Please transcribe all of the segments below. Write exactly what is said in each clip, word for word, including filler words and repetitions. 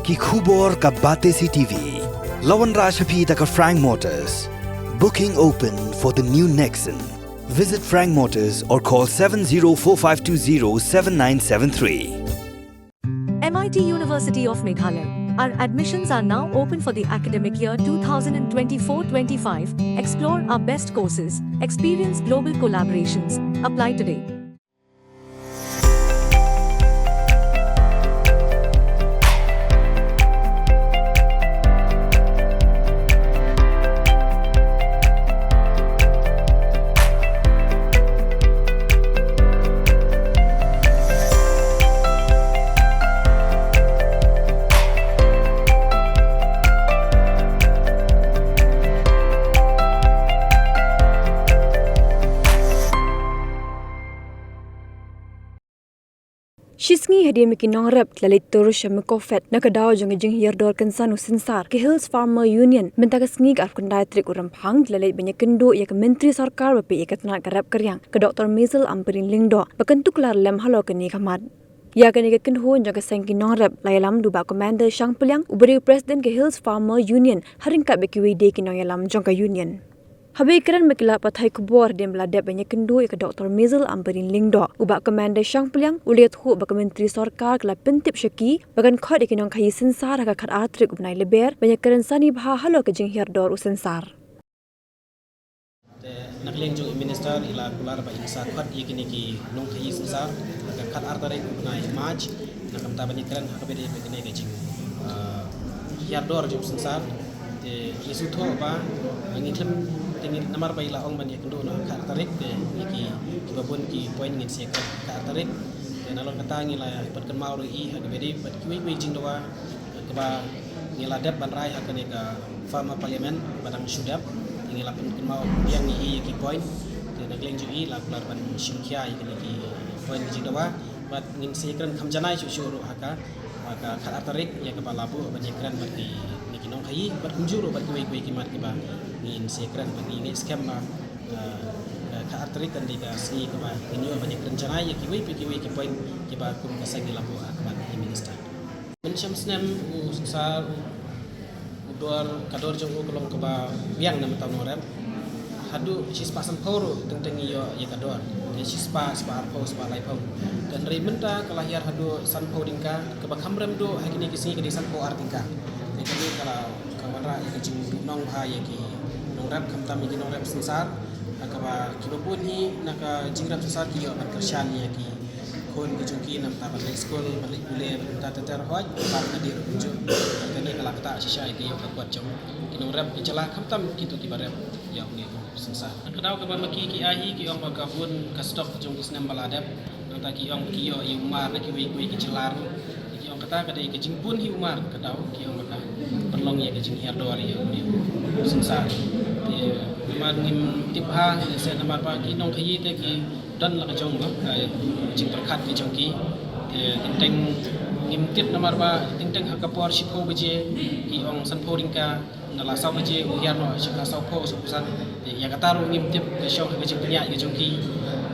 Ki khubor ka Batesi TV. La wanrah sha phi da ka Frank Motors. Booking open for the new Nexon. Visit Frank Motors or call seven zero four five two zero seven nine seven three. M I T University of Meghalaya. Our admissions are now open for the academic year twenty twenty-four twenty-five. Explore our best courses, experience global collaborations. Apply today. Shisngi hadien ba ki nongrep ki la leit tur sha Mukofet na ka daw jong ka jinghiar dor kynsan u synsar, ka Hills Farmer Union, mynta ka sngi ka arphew khyndai tarik u Rymphang, ki la leit ban ïakynduh ïa ka Myntri Sorkar ba peit ïa ka tnat ka rep ka riang, ka Doktor Maisel Ampareen Lyngdoh, ba kyntu kylla lem halor kane ka mat. Ïa kane ka kynhun jong ka seng ki nongrep la ïalam da u Bah Commander Shangpliang, uba dei u President ka Hills Farmer Union, ha ryngkat bad kiwei de ki nongïalam jong ka Union. Haba ïakren bad ki lad pathai khubor hadien ba la dep ban ïakynduh ïa ka Doktor Maisel Ampareen Lyngdoh, u Bah Commander Shangpliang u la ïathuh ba ka Myntri Sorkar ka la pyntip sha ki ba kan khot ïa ki nongkhaïi synsar ha ka khatar tarik u bnai Lber ban ïakren sani bha halor ka jinghiar dor u synsar. Te na ka liang jong i Minister i la kular ba in sa khot ïa kine ki nongkhaïi synsar ha ka khatar tarik u bnai March. Na ka bynta ban ïakren ha kaba ïadei bad kane ka jing, ah, hiar dor jong u synsar. Te ngi sngewthuh ba, ah, ngi khlem, te ngi namar ba i la ong ban ïakynduh na ka khatar tarik, te ngi ki, kiba bun ki point ngin sa ïakren ha ka khatar tarik. Te nalor kata ngi la pynkynmaw ruh ïa i ha kaba ïadei bad kiwei kiwei jingdawa, kaba ngi la dep ban rai ha kane ka Farmer Parliament ba dang shu dep, te ngi la pynkynmaw biang ïa i ïa ki point. Te na ka liang jong i la kular ban shim khia ïa kine ki point ki jingdawa. Bad ngin sa ïakren kham janai shuh shuh ruh ha ka, ha ka khatar tarik ïa kaba la buh ban ïakren bad kine ki nongkhaïi bad kumjuh ruh bad kiwei kiwei ki mat kiba ngin sa ïakren bad ngi ngeit skhem ba, eh, ka khatar tarik kan dei ka sngi kaba ngin ïoh ban ïakren janai ïa kiwei kiwei ki point kiba kum ka seng ngi la buh ha khmat i Minister. Mynshem snem u synsar u, u dor, ka dor jong u ka long kaba biang na bynta u nongrep. Haduh shispah sanphew ruh teng teng ngi ïoh ïa ka dor. Te shispah, spah arphew, spah laiphew. Te hynrei mynta ka la hiar haduh sanphew tyngka, kaba kham rem duh ha kine ki sngi ka dei sanphew ar tyngka. Te kane ka la, ka wanrah ïa ka jingduhnong bha ïa ki nongrep khamtam ïa ki nongrep synsar. Ha kaba kiba bun hi na ka jingrep synsar ki ïoh ban kyrshan ïa ki khun ki jong ki na bynta ban leit skul, ban leit pule, ban leit ter ter, hooid, ban ka dei ruh kumjuh. Kane ka la ktah shisha ïa ka ïoh ka kot jong ki nongrep ki jylla khamtam kito kiba rep ïa une u synsar. Ka daw kaba ma ki ki ai hi ki ong ba ka bun ka stock jong ki snem ba la dep. Nangta ki ong ba ki ïoh ïa u mar na kiwei kiwei ki jylla ruh. Ki ong kata ka dei ka jingbun hi u mar, ka daw ki ong ba ka pynlong ïa ka jinghiar dor ïa une u synsar. Te namar ngim tip bha, lehse namar ba ki nongkhaïi te ki don la ka jong ba, eh, jingpyrkhat ka jong ki. Te teng teng ngim tip namar ba teng teng ha ka por shiphew baje ki ong sanphew tyngka, na la saw baje u hiar noh sha ka sawphew sawphew san. Te ïa kata ruh ngim tip, ka shong ha ka jingpynïaid ka jong ki.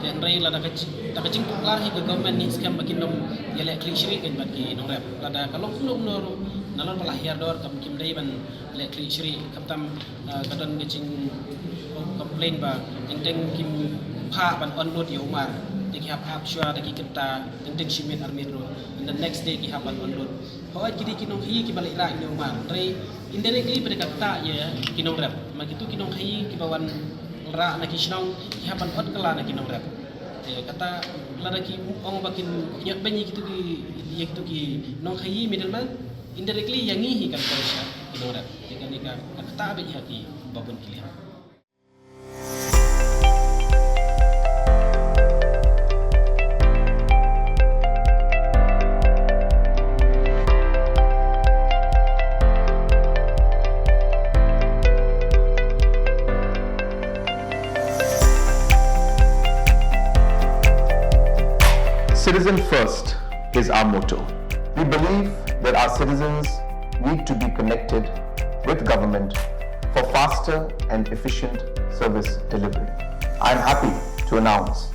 Te hynrei lada ka ji-, da ka jingpynlong hi ka government ngi skhem ba kin ym ïaleh khlieh shrieh kein bad ki nongrep. Lada ka long kumno kumno ruh nalor ba la hiar dor kam, kim dei ban leh khlieh shrieh, khamtam, eh, ka don ka jingcomplain ba teng teng kim phah ban onload ïa u mar. Te ki hap ap shuwa da ki kynta teng teng shi miet ar miet ruh. And the next day ki hap ban onload. Hooid ki dei ki nongkhaïi kiba leit rah ïa une u mar. Hynrei indirectly pat ka ktah ïa ki nongrep. Ma kito ki nongkhaïi kiba wan rah na ki shnong ki hap ban ot kylla na ki nongrep. Te kata lada ki ong ba kin ñiot beiñ ïa kito ki, ïa kito ki nongkhaïi middleman, indirectly ïa ngi hi kan poi sha ki nongrep. Te kane ka, ka ktah beit ha kiba bun ki liang. Citizen first is our motto. We believe that our citizens need to be connected with government for faster and efficient service delivery. I am happy to announce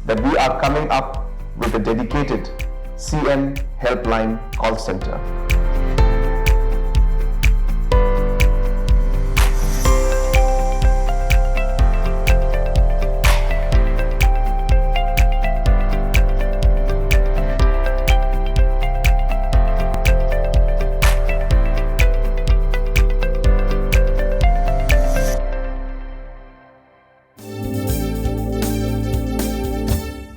that we are coming up with a dedicated C M Helpline call center.